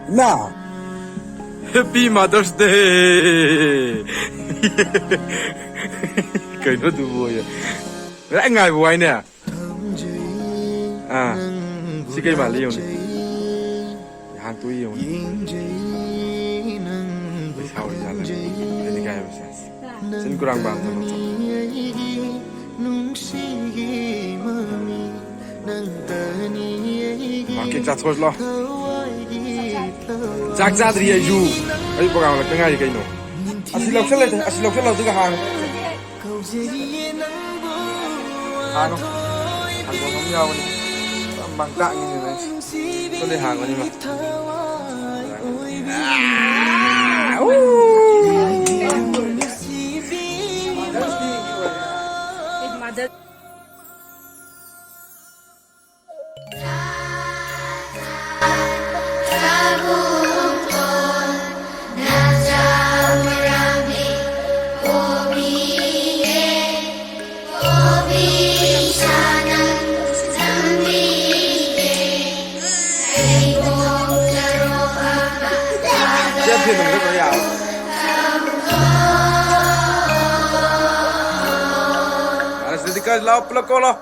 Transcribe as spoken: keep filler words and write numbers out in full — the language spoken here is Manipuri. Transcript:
ꯏꯃꯥ! Happy Mother's Day! ꯀꯩꯅꯣ ꯑꯗꯨꯕꯨ? ꯂꯥꯏ ꯉꯥꯏꯕ ꯋꯥꯏꯅꯦ꯫ ꯑꯥ, ꯁꯤ ꯀꯩ ꯃꯥꯜꯂꯤ ꯌꯦꯡꯉꯨꯅꯦ꯫ ꯍꯥꯡꯇꯣꯛꯏ ꯌꯦꯡꯉꯨꯅꯦ꯫ ꯄꯩꯁꯥ ꯑꯣꯏꯖꯥꯠꯂ? ꯑꯩꯗꯤ ꯀꯥꯏ ꯄꯩꯁꯥ? ꯁꯤꯟ ꯀꯨꯔꯥꯡꯕ ꯑꯝꯇ ꯂꯧꯊꯣꯛ꯫ ꯃꯥꯀꯦꯛ ꯆꯥꯊꯣꯛꯑꯁꯤ ꯂꯥꯎ꯫ ꯆꯥꯛ ꯆꯥꯗ꯭ꯔꯤ ꯑꯩꯁꯨ꯫ ꯑꯩ ꯄ꯭ꯔꯣꯒ꯭ꯔꯥꯝ ꯍꯜꯂꯛꯇ ꯉꯥꯏꯔꯤ ꯀꯩꯅꯣ꯫ ꯑꯁꯤ ꯂꯧꯁꯜꯂꯦ, ꯑꯁꯤ ꯂꯧꯁꯜꯂꯣ ꯑꯗꯨꯒ ꯍꯥꯡꯉꯣ꯫ ꯍꯥꯡꯉꯣ꯫ ꯍꯥꯡꯗꯣꯛꯐꯝ ꯌꯥꯎꯕꯅꯤ꯫ ꯄꯨꯔꯥ ꯃꯥꯡꯇꯥꯛꯅꯤꯅꯦ ꯅꯪꯁꯦ꯫ ꯁꯣꯝꯗꯩ ꯍꯥꯡꯉꯣꯅꯦ ꯏꯃꯥ꯫ ꯁꯤ ꯐꯦꯟ ꯑꯃ ꯈꯔ ꯌꯥꯔꯣꯏ꯫ ꯑꯁ, ꯑꯗꯨꯗꯤ ꯀꯥꯏ ꯂꯥꯎ, ꯄꯨꯂꯞ ꯀꯣ ꯂꯥꯎ꯫